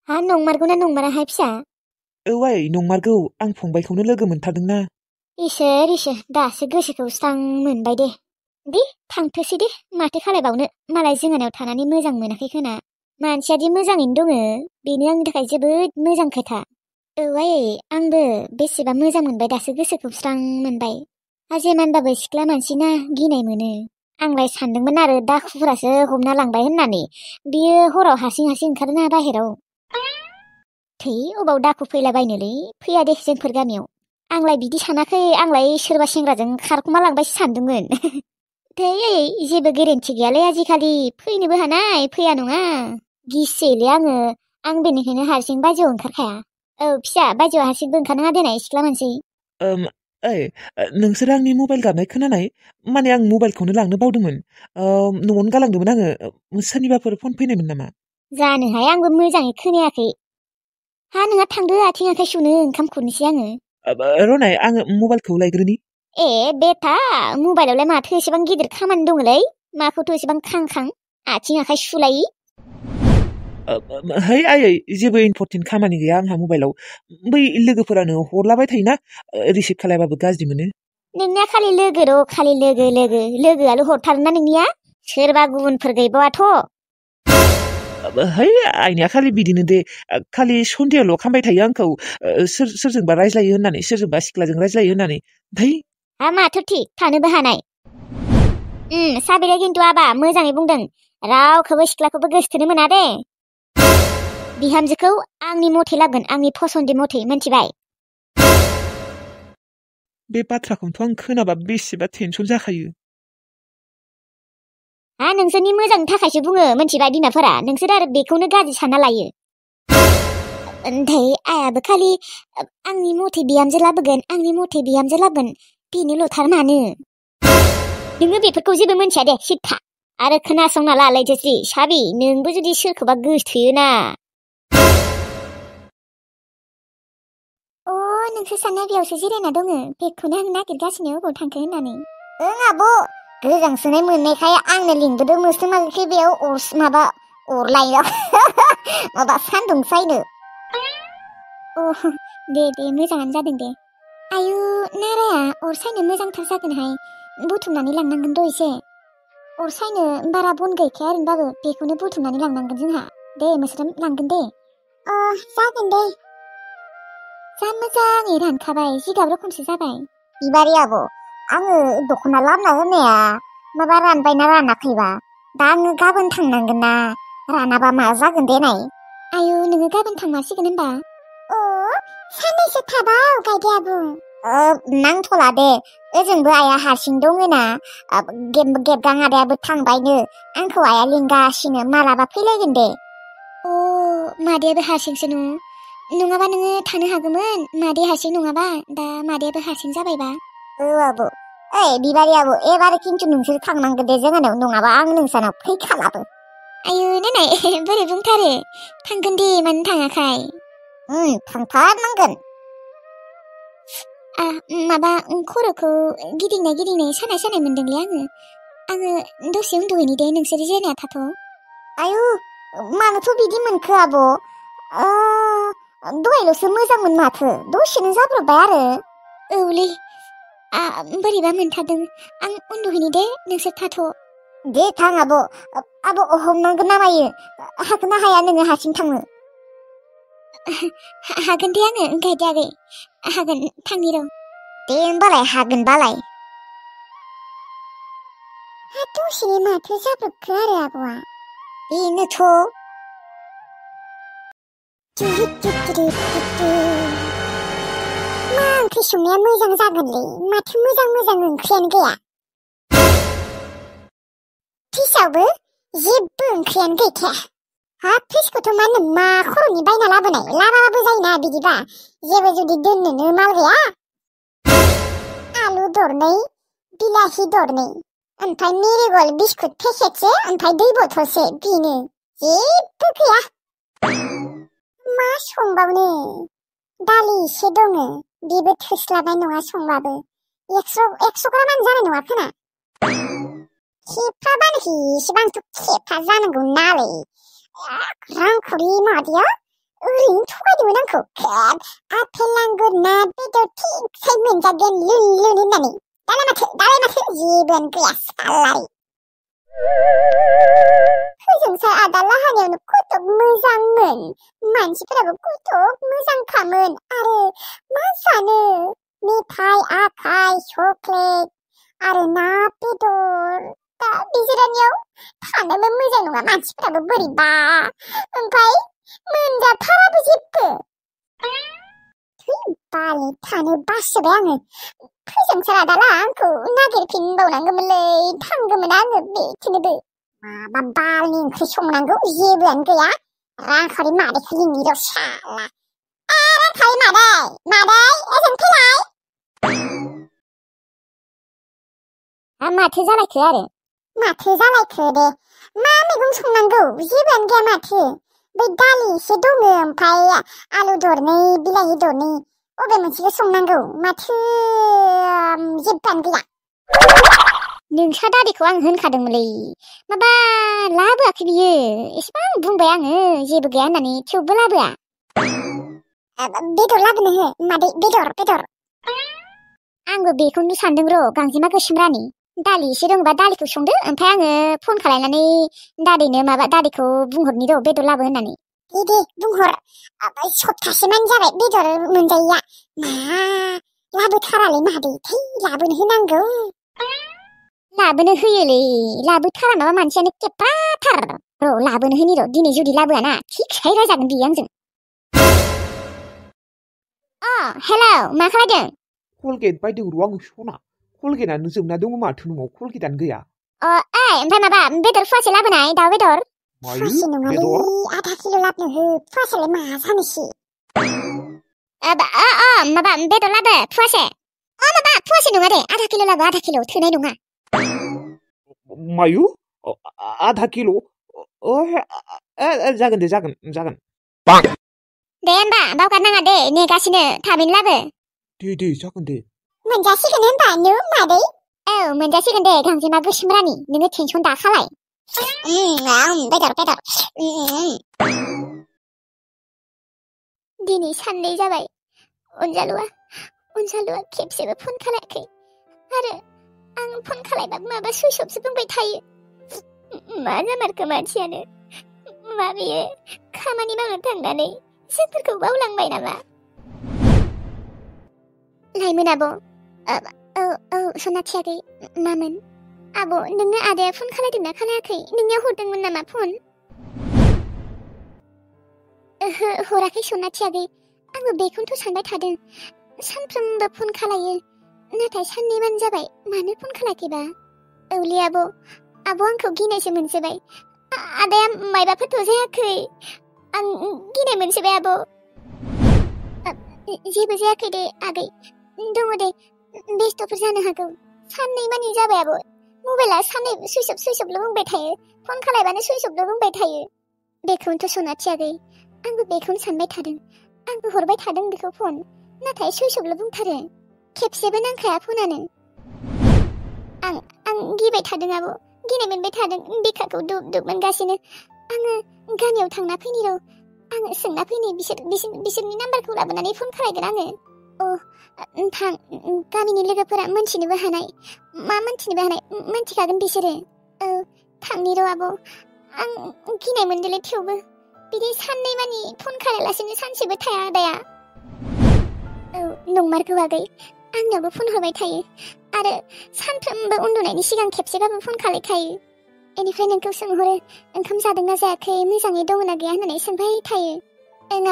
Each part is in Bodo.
हा नंमारगौना नंमाराहाय फिसा? औ आइ नंमारगौ आं फंबायखौनो लोगो मोनथारदोंना। इसोर दासो गोसोखौ स्रां मोनबाय दे। दे थांथोसै दे माथो खालायबावनो मालाय जोंहानाव थानानै मोजां मोनाखै खोना। मानसियादि मोजाङैनो दङ बेनो आंनि थाखाय जोबोद मोजां खोथा। औ आइ आंबो बेसेबा मोजां मोनबाय दासो गोसोखौ स्रां मोनबाय। हाजेमानबाबो सिख्ला मानसिना गिनाय मोनो। आंलाय सानदोंमोन आरो दाखुफोरासो हमना लांबाय होननानै। बियो हराव हारसिं ओंखारोना बाहेराव। थै अबाव दाखु फैलाबायनोलै फैया दे जोंफोर गामियाव। आंलाय बिदि सानाखै आंलाय सोरबा सेंग्राजों खारखुमा लांबायसो सानदोंमोन। थै जेबो गेरेन्टि गैयालै आजिखालि फैनोबो हानाय फैया नङा। गिसैलै आं बेनिखायनो हारसिं बायजोआव ओंखारखाया। औ फिसा बायजोआव हारसिंबो ओंखारनाङा देनाय सिख्ला मानसि। ओइ नोंसोर आंनि मबाइल गाबनाय खोनानाय? माने आं मबाइलखौनो लांनो बावदोंमोन। न'आवनो गालांदोंमोन आङो। सोरनिबाफोर फन फैनायमोन नामा? जानोहाय आंबो मोजाङै खोनायाखै। हा नोंहा थांदो आथिं आखाइ सुनो ओंखाम खुरनोसै आङो। रनाय आङो मबाइलखौ लायग्रोनि। ए बेटा मबाइलावलाय माथो एसेबां गिदिर खामानि दङलै माखौथ' एसेबां खां आथिं आखाइ सुलायि। है आयै जेबो इम्परटेन्ट खामानि गैया आंहा मबाइलाव। बै लोगोफोरानो हरलाबाय थायोना रिसिभ खालायबाबो गाज्रि मोनो। नोंनिया खालि लोगो खालि लोगोआल' हरथारोना नोंनिया? सोरबा गुबुनफोर गैबावाथ'? है आइनिया खालि बिदिनो दे खालि सन्देहल' खालामबाय थायो आंखौ सोरजोंबा रायज्लायो होननानै सोरजोंबा सिख्लाजों रायज्लायो होननानै। धै हा माथो थिक थानोबो हानाय। साबिरा खिन्थु आबा मोजाङै बुंदों रावखौबो सिख्लाखौबो गोसथोनो मोना दे। बिहामजोखौ आंनि मथे लागोन आंनि फसन्दै मथे मिन्थिबाय? बे बाथ्राखौथ' आं खोनाबा बेसेबा टेनसन जाखायो। हा नोंसोरनि मोजांनि थाखायसो बुङो मिन्थिबाय बिमाफोरा नोंसोर आरो बेखौनो गाज्रि सानना लायो। ओमफ्राय आइयाबो खालि आंनि मथे बिहामजो लाबोगोन बेनोल'थार मानो? नोङो बेफोरखौ जेबो मिन्थिया दे सिदथा। आरो खोनासंना लालायदोसै साबि नोंबो जुदि सोरखौबा गोसथोयोना। नोंसोर साननाया बेयावसो जिरायना दङ बेगखौनो आं नागिरगासिनो अबाव थांखो होननानै। ओं आब' गोजांसोनाय मोननायखाय आंनो लिंबोदों मोस्रोम माखाखै बेयाव अरलायनो माबा सान्दुं सायनो। दे मोजाङानो जादों दे। आयु नाराया अर सायनो मोजांथार जागोनहाय बुथुमनानै लांनांगोन र' एसे। अर सायनो बारा बन गैखाया ओरैनोबाबो बेखौनो बुथुमनानै लांनांगोन जोंहा। दे मोस्रोम लांगोन दे। जागोन दे। जा मोजाङै रानखाबाय जिगाब रोखोमसो जाबाय। बिबारि आब' आङो दख'ना लामना होनाया माबा रानबायना रानाखैबा दा आङो गाबोन थांनांगोन ना रानाबा मा जागोन दे नाय। आयु नोङो गाबोन थांमारसिगोन होनबा? साननैसो थाबाव गायदे आबुं। नांथ'ला दे ओजोंबो आइया हारसिं दङना गेबगां आदायाबो थांबायनो आंखौ आइया लिंगासिनो मालाबा फैलायगोन दे। मादैयाबो हारसिंसो नङाबा नोङो थानो हागौमोन मादै हारसिं नङाबा दा मादैयाबो हारसिं जाबायबा। आब' बिबारि आब' एबार खिन्थु नोंसोर थांनांगोन दे जोंहानाव नङाबा आं नोंसानाव फैखालाबो। आयु नायनाय बोरै बुंथारो थांगोन दे मानो थाङाखाय। थांथारनांगोन। माबा खर'खौ गिदिंनाय सानाय मोनदोंलै आङो दसे उन्दुहैनि दे नोंसोर जिरायना थाथ'। आयु मानोथ' बिदि मोनखो आब'? दहायल'सो मोजांमोन माथो दसेनो जाब्रबबाय आरो। औलै बोरैबा मोनथारदों आं उन्दुहैनि दे नोंसोर थाथ'। दे थां आब' हमनांगोन ना मायो हागोन ना हाया नोङो हारसिं थांनो? हागोन दे आङो गायदे आगै हागोन थांनि र'। दे होमबालाय हागोनबालाय। दसेनो माथो जाब्रबखो आरो आब'आ? बेनोथ'। मा ओंख्रि संनाया मोजां जागोनलै माथो मोजां ओंख्रियानो गैया। फिसावबो जेबो ओंख्रियानो गैखाया। हाब फिसखौथ' मा खर'नि बायना लाबोनाय लाबाबो जायोना बिदिबा जेबो जुदि दोननोनो माल गैया। आलु दरनै बिलाहि दरनै ओमफ्राय मेरिगल्ड बिस्कुट पेकेटसे ओमफ्राय दै बथलसे बेनो जेबो गैया। मा संबावनो दालि एसे दङ बेबो थोस्लाबनाय नङा संबाबो 100 ग्रामानो जानाय नङा खोना। खेफ्राबानो एसेबांथ' खेफ्रा जानांगौ नालै रांखावरि मादिया ओरैनो थगायदोंमोन आंखौ खेब आपेल आंगुर ना बेदर थिगसे मोनजागोन लुन होननानै दालाय माथो जेबोआनो गैया सालारि फोजोंसार आदा लाहानियावनो खथ'ब मोजांमोन मानसिफोराबो खथ'ब मोजांखामोन आरो मा जानो मेथाइ आखाइ चक्लेट आरो ना बेदर दा बिजिरानियाव थानोबो मोजां नङा मानसिफोराबो बोरैबा ओमफ्राय मोनजाथाराबो जेबो बाले थानो बासोबाय आङो फोजोंसार आदाला आंखौ नागिरफिनबावनांगौमोनलै थांगौमोन आङो बेखिनिबो माबा बालनि ओंख्रि संनांगौ जेबोआनो गैया रांखावरि मादैखौ लिंनि र' साला रांखावरि मादै ओजों फैलाय माथो जालायखो दे मा मैगं संनांगौ जेबोआनो गैया माथो बै दालि एसे दङ ओमफ्राय आलु दरनै बिलाहि दरनै अबे मोनसेखौ संनांगौ माथो जेबोआनो गैया नोंसा दादिखौ आं होनखादोंमोनलै माबा लाबोआखै बियो एसेबां बुंबाय आङो जेबो गैया होननानै थेवबो लाबोआ बेदर लाबोनो हो मादै बेदर आंबो बेखौनो सानदों र' गांजेमा गोसोमरानि दालि एसे दंबा दालिखौ संदो ओमफ्राय आङो फन खालायनानै दादिखौ बुंहरनि र' बेदर लाबो होननानै दे बुंहर सप्तासेमानि जाबाय बेदर मोनजायैया मा लाबोथारालै मादै थै लाबोनो होनांगौ लाबोनो होयोलै लाबोथारा माबा मानसियानो केप्राथार र' लाबोनो होनि र' दिनै जुदि लाबोआना थिगसे रायजागोन बियो आंजों हेलौ मा खालायदों कलगेट बायदों र' आं सना कलगेटआनो जोबना दङ माथो न'आव कलगेटआनो गैया ओमफ्राय माबा बेदर फुवासे लाबोनाय दाउ बेदर फुवासे नङालै आधा किल' लाबोनो हो फुवासेलाय मा जानोसै माबा बेदर लाबो फुवासे माबा फुवासे नङा दे आधा किल' लाबो आधा किल' थोनाय नङा मायु आधा किल' जागोन दे जागोन दे होमबा बावगारनाङा दे नेगासिनो थाबैनो लाबो दे जागोन दे मोनजासिगोन होमबा नों मादै मोनजासिगोन दे गांजेमा गोसोमरानि नोङो टेनसन दाखालाय बेदर दिनै साननै जाबाय अनजालुआ खेबसेबो फन खालायाखै आरो आं फन खालायबाबो माबा सुइच अफसो बुंबाय थायो मा जामारखो मानसियानो माबेयो खामानि मावनो थांनानै जोंफोरखौ बावलांबाय नामा लाइमोन आब' सनाथि आगै मामोन आब' नोंनो आदाया फन खालायदोंना खालायाखै नोंनियाव हरदोंमोन नामा फन हराखै सनाथि आगै आंबो बेखौनोथ' सानबाय थादों सानफ्रोमबो फन खालायो नाथाय साननैबानो जाबाय मानो फन खालायाखैबा औलै आब' आंखौ गिनायसो मोनसोबाय आदाया मायबाफोरथ' जायाखै आं गिनाय मोनसोबाय आब' जेबो जायाखै दे आगै दङ दे बेस्थ'फोर जानो हागौ साननै मानि जाबाय आब' मबाइला साननै सुइच अफल' बुंबाय थायो फन खालायबानो सुइच अफल' बुंबाय थायो बेखौनोथ' सनाथि आगै आंबो बेखौनो सानबाय थादों आंबो हरबाय थादों बेखौ फन नाथाय सुइच अफल' बुंथारो खेबसेबो नांखाया फनानो आं गिबाय थादों आब' गिनाय मोनबाय थादों बिखाखौ दुब मोनगासिनो आङो गामियाव थांना फैनि र' आङो सोंना फैनि बिसोरनि नाम्बारखौ लाबोनानै फन खालायगोन आङो थां गामिनि लोगोफोरा मोनथिनोबो हानाय मोनथिखागोन बिसोरो थांनि र' आब' आं गिनाय मोनदोंलै थेवबो बिदि साननै मानि फन खालायालासिनो सानसेबो थाया आदाया नंमारगौ आगै आंनावबो फन हरबाय थायो आरो सानफ्रोमबो उन्दुनायनि सिगां खेबसेबाबो फन खालायखायो बेनिफ्राय नोंखौ सोंहरो ओंखाम जादोंना जायाखै मोजाङै दङना गैया होननानै सोंबाय थायो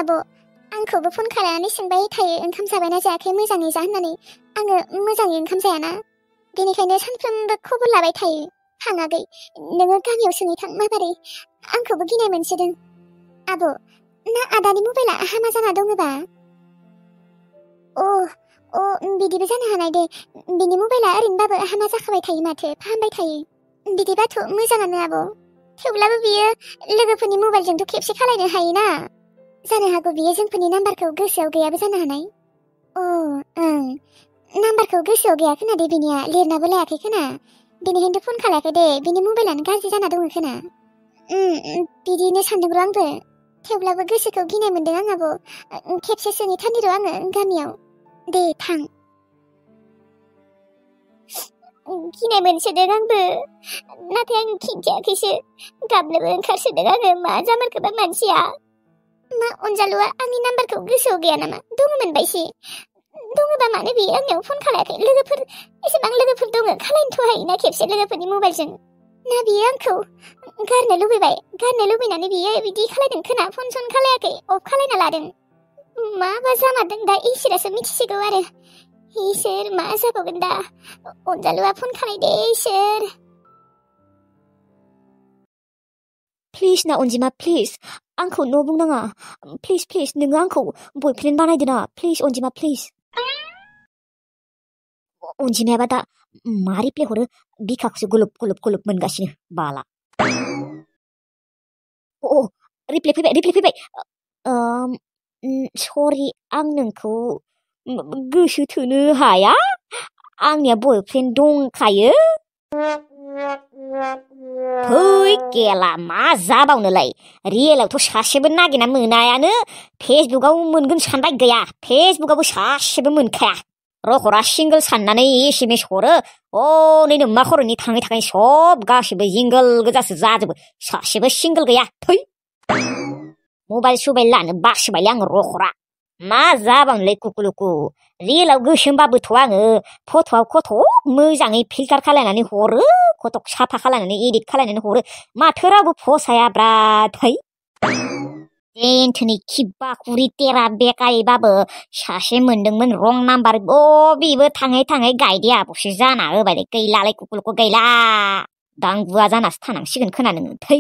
आब' आंखौबो फन खालायनानै सोंबाय थायो ओंखाम जाबायना जायाखै मोजाङै जा होननानै आङो मोजाङै ओंखाम जायाना बेनिखायनो सानफ्रोमबो खबर लाबाय थायो थाङाखै नोङो गामियाव सोंहैथां माबोरै आंखौबो गिनाय मोनसोदों आब' ना आदानि मबाइला हामा जाना दङबा बिदिबो जानो हानाय दे बिनि मबाइला ओरैनोबाबो हामा जाखाबाय थायो माथो फाहामबाय थायो बिदिबाथ' मोजाङानो आब' थेवब्लाबो बियो लोगोफोरनि मबाइलजोंथ' खेबसे खालायनो हायोना जानो हागौ बियो जोंफोरनि नाम्बारखौ गोसोआव गैयाबो जानो हानाय नाम्बारखौ गोसोआव गैया खोना दे बिनिया लिरनाबो लायाखै खोना बेनिखायनोथ' फन खालायाखै दे बिनि मबाइलानो गाज्रि जाना दङ खोना बिदिनो सानदों र' आंबो थेवब्लाबो गोसोखौ गिनाय मोनदों आं आब'। खेबसेसो नेथारनि र' आङो गामियाव। दे थां। गिनाय मोनसोदों आंबो, नाथाय आं खिन्थियाखैसो। गाबनोबो ओंखारसोदों आङो, मा जामारखोबा मानसिया। मा अनजालुआ आंनि नाम्बारखौ गोसोआव गैया नामा? दङमोन बायसि। दङबा मानो बियो आंनियाव फन खालायाखै? लोगोफोर एसेबां लोगोफोर दङ, खालायनोथ' हायोना खेबसे लोगोफोरनि मबाइलजों। ना बियो आंखौ गारनो लुबैबाय? गारनो लुबैनानै बियो बिदि खालायदों खोना, फन सन खालायाखै, अफ खालायना लादों। माबा जामारदों दा इसोरासो मिथिसिगौ आरो। इसोर मा जाबावगोन दा? अनजालुआ फन खालायदे इसोर। प्लिज ना अनजिमा, प्लिज आंखौ न' बुंनाङा। प्लिज प्लिज नोङो आंखौ बयफ्रेन्ड बानायदो ना, प्लिज अनजिमा प्लिज। अनजिमायाबा दा मा रिप्लाय हरो? बिखाखौसो गुलुब गुलुब गुलुब मोनगासिनो बाला। अ रिप्लाय फैबाय। सरि, आं नोंखौ गोसो थोनो हाया। आंनिया बयफ्रेन्ड दंखायो। फै गेला, मा जाबावनोलाय? रियेलावथ' सासेबो नागिरना मोनायानो। फेसबुकाव मोनगोन सानबाय, गैया। फेसबुकावबो सासेबो मोनखाया। रखरा सिंगोल साननानै एसएमएस हरो। नै नोम्मा खर'नि थाङै थाङै सब गासिबो जिंगोल गोजासो जाजोबो। सासेबो सिंगोल गैया। थै मबाइल सबाइल लानो बासोबायलै आङो रखरा। मा जाबावनोलाय कुकुलुकु? रियेलाव गोसोमबाबोथ' आङो फट'आव खथ' मोजाङै फिल्टार खालायनानै हरो, खथ' साफा खालायनानै एडिट खालायनानै हरो। माथो रावबो फसायाब्रा। थै जेन्थोनि खिब्बा खुरि तेरा बेकायबाबो सासे मोनदोंमोन रं नाम्बार। बेबो थाङै थाङै गायदे आब'सो जाना होबाय। गैलालाय कुकुलुकु, गैला। दांगुवा जानासो थानांसिगोन खोना नोङो। थै